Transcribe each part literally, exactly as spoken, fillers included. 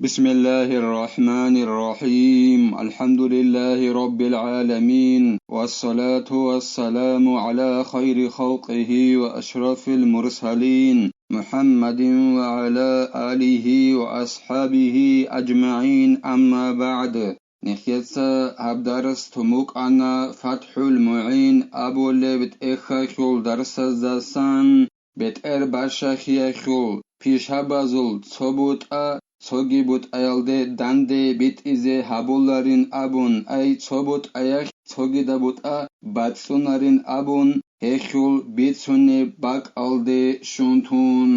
بسم الله الرحمن الرحيم. الحمد لله رب العالمين. والصلاة والسلام على خير خلقه وأشرف المرسلين محمد وعلى آله وأصحابه أجمعين. أما بعد. Нехеца гьаб дарс тумукъана ФатхӀул МугӀин абулеб тӀехьалъул дарсаздасан. БетӀер бащахиялъул пишабазул цо бутӀа, цоги бутӀаялде данде битӀизе гьабуларин абун, ай цо бутӀаялъ цогида бутӀа бацӀцӀунарин абун, гьелъул бицунеб бакӀалде щун тун.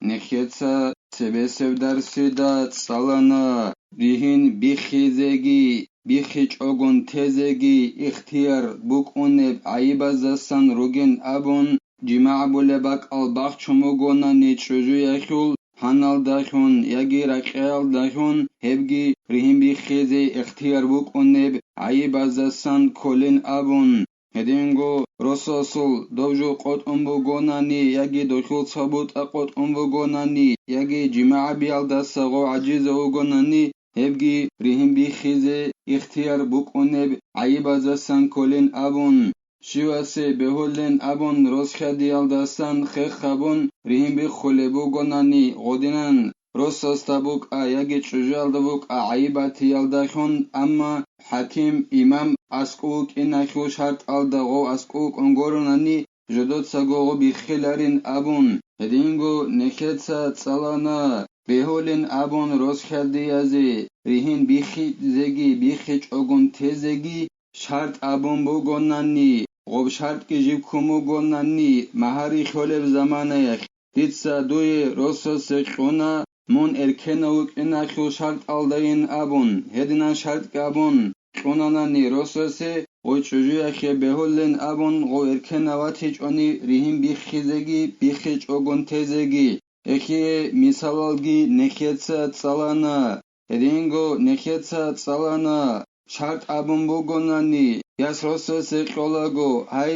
Нехеца цебесеб дарсида цӀалана, ригьин биххизеги, биххичӀогун тезеги ихтияр букӀунеб гӀайибаздасан ругин абун, жимагӀ булеб бакӀал бахчун бугонани чӀужуялъул гьаналдалъун яги ракьаялдалъун, гьебги ригьин биххизе ихтияр букӀунеб гӀайибаздасан кколин абун, гьединго росасул дов жо къотӀун бугонани яги дохьул цо бутӀа къотӀун бугонани яги жимагӀабиялдаса гъов гӀажизав вугонани, гьебги ригьин биххизе ихтияр букӀунеб гӀайибаздасан кколин абун, щивасе бегьулин абун росхьадиялдасан хех гьабун ригьин биххулеб бугонани гъодинан, росасда букӀа яги чӀужуялда букӀа гӀайибатиялдалъун, амма хӀаким, имам аскӀов вукӀиналъул шартӀалда гъов аскӀов вукӀун гуронани, жодоцаго гъов биххиларин абун, гьединго нехеца цӀалана, бегьулин абун росхьадиязе, ригьин биххизеги биххичӀогун тезеги шартӀ абун бугонани, гъоб шартӀги жиб ккун бугонани, магьари лъолеб заманаялъ, дица дуе росасе кьуна, мун эркенав вукӀиналъул шартӀалдайин абун, гьединан шартӀги абун кьунанани росасе, гъой чӀужуялъе бегьулин абун гъов эркенав ватичӀони ригьин биххизеги биххичӀогун тезеги. Эхие мисалалги нехеца цӀалана, гьединго нехеца цӀалана, шартӀ абун бугонани, яс росасе кьолаго, гьай,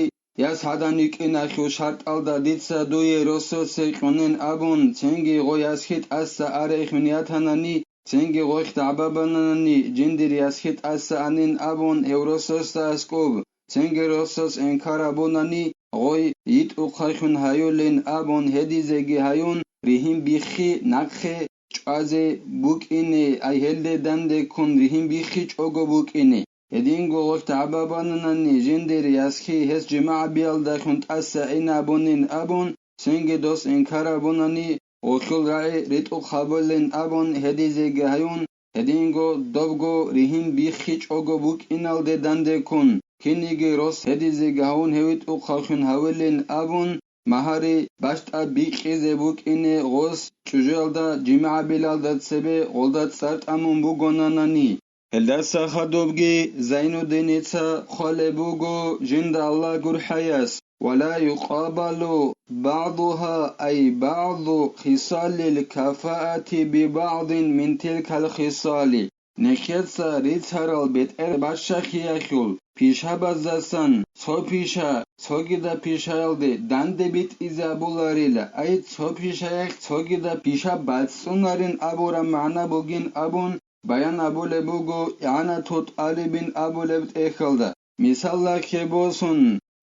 яс гӀадан йикӀиналъул шартӀалда дица дуе росасе кьунин абун, цинги гъо ясги тӀаса арехун ятанани, цинги гъойх дагӀба бананани, жиндир ясги тӀаса анин абун гьев росасда аскӀоб, цинги росас инкар абунани, гъой йитӀухъайхун гьаюлин абун гьедизеги гьаюн, ригьин биххи нахъе чӀвазе букӀине, ай гьелде дандеккун ригьин биххичӀого букӀине. Гьединго гъолъ дагӀба бананани, жиндир ясхъи гьес жимагӀабиялдалъун тӀаса гӀинабунин абун, цинги дос инкар абунани, гъолъул рагӀи ритӀухъ гьабулин абун гьедизеги гьаюн, гьединго добго ригьин биххичӀого букӀиналде дандеккун, кинниги рос гьедизеги гьавун гьев ритӀухъавлъун гьавилин абун, магьари бащтӀа бикьизе букӀине гъос чӀужуялда жимагӀабилалда цебе гъолда цӀар тӀамун бугонанани. Гьелдаса хадубги Зайнуддиница хъвалеб буго жинда Аллагь гурхӀаяс: «Ва ла юкъабалу багӀдугьа, ай багӀду хисалил кафаати би багӀдин мин тилкал хисали». Нехеца рицарал бетӀер бащахиялъул пишабаздасан цо пиша цогида пишаялде данде битӀизе абуларила, ай цо пишаялъ цогида пиша бацӀцӀунарин абураб магӀна бугин абун баян абулеб буго ИгӀанату тӀалибин абулеб тӀехьалда. Мисаллахъе босун,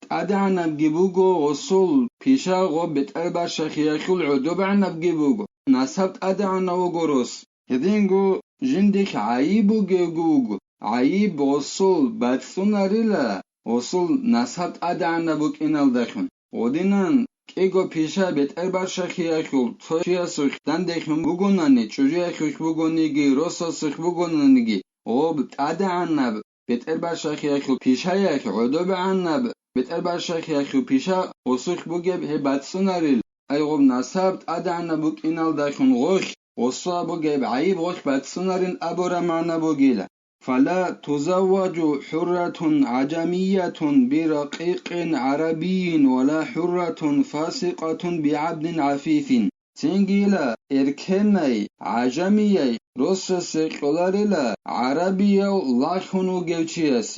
тӀадегӀанабги буго гъосул пиша гъо бетӀер бащахиялъул гӀодобегӀанабги буго, насаб тӀадегӀанав вуго рос. Гьединго жиндихъ гӀайиб бугевги вуго, гӀайиб гъосул бацӀцӀунарила, гъосул насаб тӀадегӀанаб букӀиналдалъун. Гъодинан кӀиго пиша бетӀер бащахиялъул цо чиясухъ дандехун бугонани, чӀужуялъухъ бугониги, росасухъ бугонаниги, гъоб тӀадегӀанаб бетӀер бащахиялъул пишаялъ гӀодобегӀанаб бетӀер бащахиялъул пиша гъосухъ бугеб гьеб бацӀцӀунарил, ай гъоб насаб тӀадегӀанаб букӀиналдалъун гъолъ, гъосуа бугеб гӀайиб гъолъ бацӀцӀунарин абураб магӀна бугила. «Фала тузавважу хӀурратун гӀажамиятун биракъикъин гӀарабийин ва ла хӀурратун фасикъатун бигӀабдин гӀафифин». Цингила эркенай, гӀажамияй росасе кьоларила гӀарабияв лагьун вугев чияс,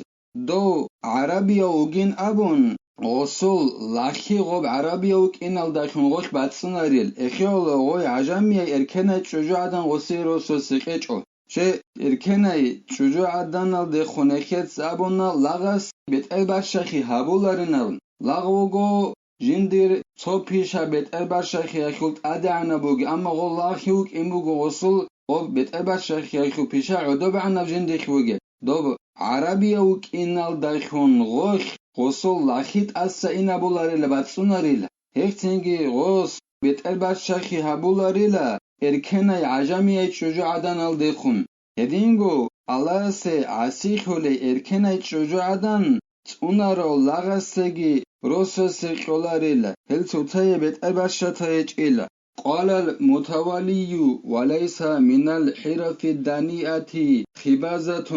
дов гӀарабияв вугин абун, гъосул лагълъи гъоб гӀарабияв вукӀиналдалъун гъолъ бацӀцӀунарил, эхиялъ гъой гӀажамияй эркенай чӀужугӀадан гъосие росасе кьечӀо. Че эркенай чӀужугӀаданалдехун эхец абуна лагъас бетӀербащахъи гьабуларинаб. Лагъ вуго жиндир цо пиша бетӀербащахъиялъул тӀадегӀанаб бугеб, амма гъо лагълъи вукӀин буго гъосул гъоб бетӀербащахъиялъул пиша гӀодобегӀанаб жиндихъ бугеб. Доб гӀарабияв вукӀиналдалъун гъолъ гъосул лагълъи тӀаса инабуларила бацӀцӀунарила. Гьебцинги гъос бетӀербащахъи гьабуларила эркенай гӀажамияй чӀужугӀаданалдехун. Гьединго Аллагьасе гӀасилъулей эркенай чӀужугӀадан цӀунарав лагъасеги росасе кьоларила, гьел цоцае бетӀербащатайичӀила. قال المتولي: وليس من الحرف الدنيئة خباثة.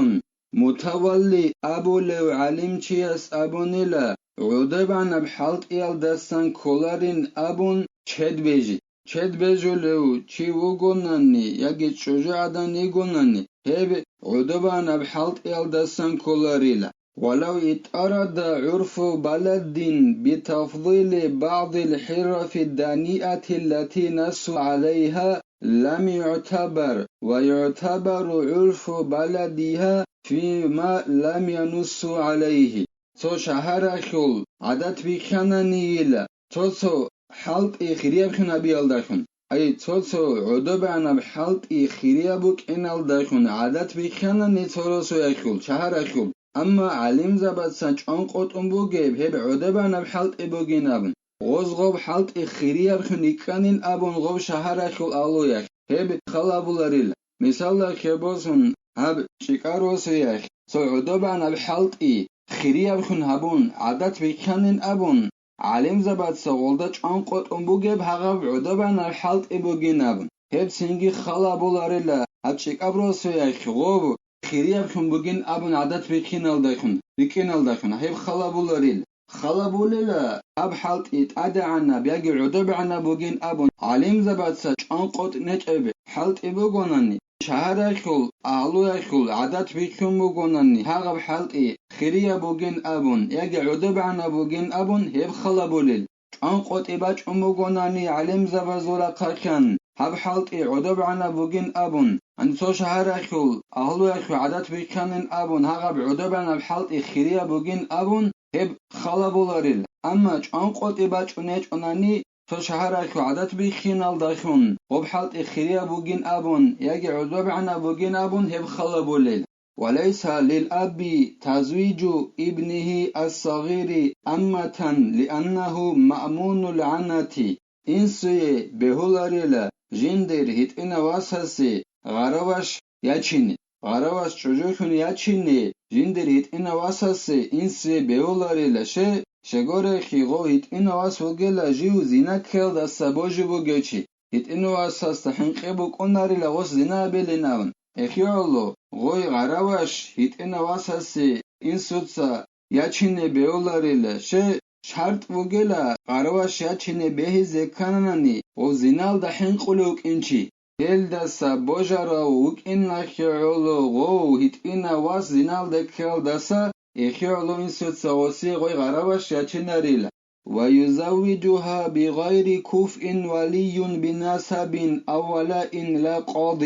Мутавалли абулев гӀалимчияс абунила, гӀодобанаб хӀалтӀиялдасан кколарин абун чед бежи. Чед бежулев чи вугонани яги чӀужугӀадан йигонани, гьеб гӀодобанаб хӀалтӀиялдасан кколарила. ولو اضطرد عرف بلد بتفضيل بعض الحرف الدنيئة التي نصوا عليها لم يعتبر، ويعتبر عرف بلدها فيما لم ينصوا عليه. Цо шагьаралъул гӀадат бихьананийила, цо-цо хӀалтӀи хириябхъин гьабиялдалъун, ай, цо-цо гӀодобанаб хӀалтӀи хирияб букӀиналдалъун гӀадат бихьанани цо росуялъул, шагьаралъул. Амма гӀалимзабацан чӀванкъотӀун бугеб гьеб гӀодобанаб хӀалтӀи бугин абун, гъоз гъоб хӀалтӀи хириябхъин йикӀанин абун гъоб шагьаралъул агьлуялъ гьеб халабуларил. Мисалда, хебосун гьаб ЧӀикӀа росуялъ цо гӀодобанаб хӀалтӀи хириябхъин гьабун гӀадат бихьанин абун, гӀалимзабаца гъолда чӀванкъотӀун бугеб гьагъаб гӀодобанаб хӀалтӀи бугин абун. Гьеб цинги халабуларила гьаб ЧӀикӀаб росуялъ гъоб хириябхъин бугин абун гӀадат бихьиналдахъун, рикӀкӀиналдахъун гьеб халабуларил. Халабулила гьаб хӀалтӀи тӀадегӀанаб яги гӀодобегӀанаб бугин абун, гӀалимзабаца чӀванкъотӀнечӀеб хӀалтӀи бугонани, шагьаралъул агьлуялъул гӀадат бихьун бугонани гьагъаб хӀалтӀи хирияб бугин абун яги гӀодобегӀанаб бугин абун гьеб халабулил. ЧӀванкъотӀи бачӀун бугонани гӀалимзабазул рахъалъан гьаб хӀалтӀи гӀодобегӀанаб бугин абун, гьаниб цо шагьаралъул агьлуялъул гӀадат бихьанин абун гьагъаб гӀодобегӀанаб хӀалтӀи хирияб бугин абун гьеб халабуларил. Амма чӀванкъотӀи бачӀун гьечӀонани цо шагьаралъул гӀадат бихьиналдалъун гъоб хӀалтӀи хирияб бугин абун яги гӀодобегӀанаб бугин абун гьеб халабулел. وليس للأب تزويج ابنه الصغير أمة لأنه مأمون العنة. Инсуе бегьуларила жиндир гьитӀинав васасе гъараваш ячине. Гъараваш чӀужулъун ячине жиндир гьитӀинав васасе инсуе бегьуларила, ще, щегорехъи гъов гьитӀинав вас вугела жив зина ккеялдаса божи бугев чи. ГьитӀинав васасда хӀинкъи букӀунарила гъос зина абилин абун. Эхиялъул гъой гъараваш гьитӀинав васасе инсуца ячине бегьуларила, ще, шартӀ бугела гъараваш ячине бегьизе ккананани гъов зиналда хӀинкъулев вукӀин чи. Гьелдаса божарав вукӀин нахъе гӀоло гъов гьитӀинав вас зиналда ккеялдаса эхиялъул инсуца гъосие гъой гъараваш ячинарила. ويزوجها بغير كفء ولي بنسب أو ولاء لا قاض.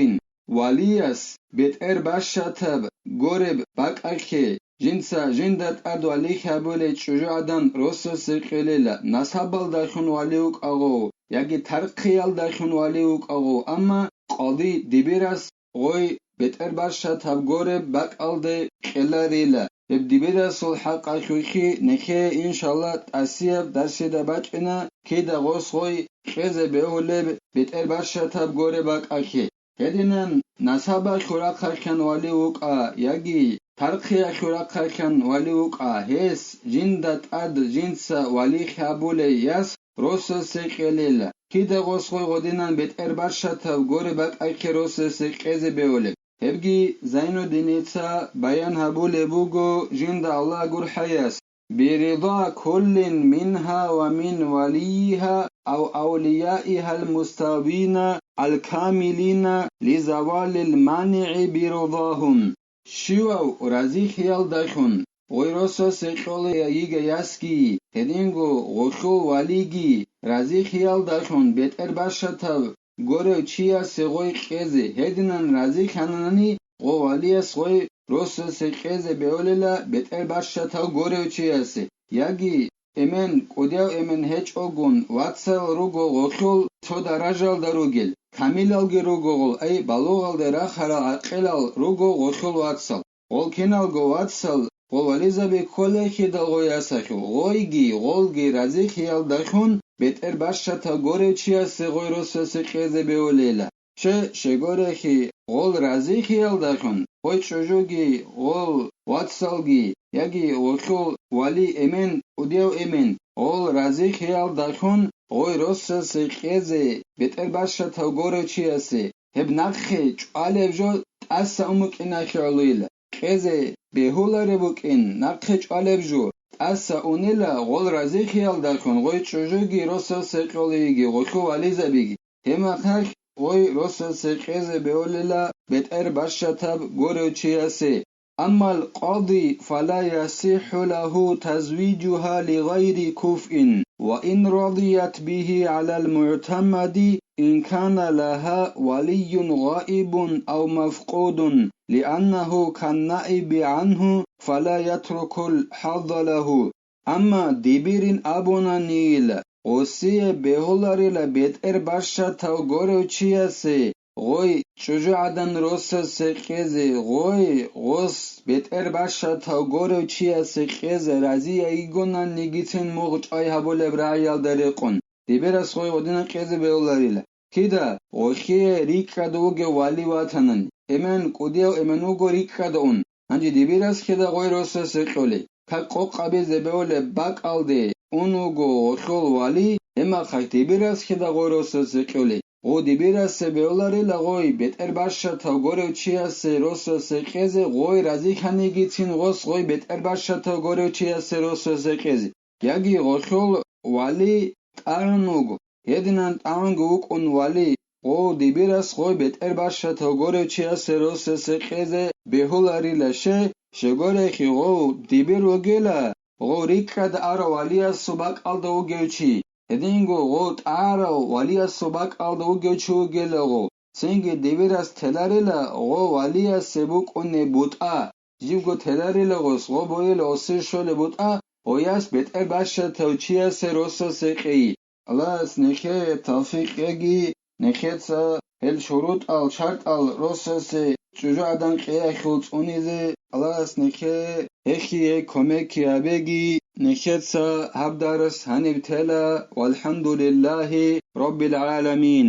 Валияс бетӀер бащатаб гореб бакӀахъе, жинца жинда тӀад валихь гьабулей чӀужугӀадан росасе кьелила, насабалдалъун вали вукӀагъов яги тархъиялдалъун вали вукӀагъов, амма къади дибирас гъой бетӀер бащатаб гореб бакӀалде кьеларила. Гьеб дибирасул хӀакъалъулъги нехее, иншалла, тӀасияб дарсида бачӀина, кида гъос гъой кьезе бегьулеб бетӀер бащатаб гореб бакӀахъе. Гьединан насабалъул рахъалъан вали вукӀа яги тархъиялъул рахъалъан вали вукӀа, гьес жинда тӀад жинца валихь гьабулей яс росасе кьелила. Кида гъос гъой гъодинан бетӀер бащатаб горе бакӀахъе росасе кьезе бегьулеб? Гьебги Зайнуддиница баян гьабулеб буго жинда Аллагь гурхӀаяс: برضا كل منها ومن وليها أو أوليائها المستوين الكاملين لزوال المانع برضاهم. Щивав разилъиялдалъун гъой росасе кьолей йигей ясги, гьединго гъолъул валиги разихиялдалъун бетӀер бащатав горев чиясе гъой кьезе, гьединан разихьанани гъо валияс гъой росасе кьезе бегьулела бетӀер бащатав горев чиясе, яги эмен, кӀудияв эмен гьечӀогун, вацал руго гъолъул цо даражалда ругел, камилалги руго гъол, ай, балугъалде рахарал гӀакъилал руго гъолъул вацал. Гъол киналго вацал гъо вализаби кколехидал гъой ясалъул, гъойги, гъолги разихиялдалъун бетӀер бащатав горев чиясе гъой росасе кьезе бегьулейила. Че, щегорехи, гъол разихиялдалъун, гъой чӀужуги, гъол вацалги, яги гъолъул вали эмен, кӀудияв эмен, гъол разихиялдалъун гъой росасе кьезе бетӀер бащатав горев чиясе, гьеб нахъе чӀвалеб жо тӀаса ун букӀиналъе гӀолойила. Кьезе бегьулареб букӀин нахъе чӀвалеб жо тӀаса унела гъол разихиялдалъун гъой чӀужуги росасе кьолейги гъолъул вализабиги. Гьеб мехалъ гъой росасе кьезе бегьулела бетӀер бащатаб горев чиясе. أما القاضي فلا يصح له تزويجها لغير كفء، وإن رضيت به على المعتمد إن كان لها ولي غائب أو مفقود، لأنه كالنائب عنه فلا يترك الحظ له. Амма дибирин абунанийила, гъосие бегьуларила бетӀер бащатав горев чиясе гъой чӀужугӀадан росасе кьезе, гъой гъос бетӀер бащатав горев чиясе кьезе разияй йигонанигицин мугъ чӀвай гьабулеб рагӀиялда рекъон, дибирас гъой гъодинан кьезе бегьуларила. Кида, гъолъие рикӀкӀад вугев вали ватанани, эмен, кӀудияв эмен вуго рикӀкӀад ун, гьанже дибирас кида гъой росасе кьолей? Как къокъ абизе бегьулеб бакӀалде ун вуго гъолъул вали, гьеб мехалъ дибирас кида гъой росасе кьолей? Гъо дибирасе бегьуларила гъой бетӀер бащатав горев чиясе росасе кьезе, гъой разихьанигицин гъос гъой бетӀер бащатав горев чиясе росасе кьезе. Яги гъолъул вали тӀагӀун вуго, гьединан тӀагӀунго вукӀун вали, гъов дибирас гъой бетӀер бащатав горев чиясе росасе кьезе бегьуларила. Ще, щегорехи, гъов дибир вугела, гъов рикӀкӀад арав валиясул бакӀалда вугев чи, гьединго гъов тӀагӀарав валиясул бакӀалда вугев чи вугела гъов, цинги дибирас теларила гъов валиясе букӀунеб бутӀа, живго теларила гъос, гъо бойила гъосие щолеб бутӀа, гъояс бетӀер бащатав чиясе росасе кьей. Аллагьас нехее тавфикъ кьеги, нехеца гьел шурутӀал, шартӀал росасе чӀужугӀадан кьеялъул цӀунизе Аллагьас нехее гьехие кумекги гьабеги, нехеца гьаб дарс гьаниб тела, валхӀамдулиллагьи раббил гӀаламин.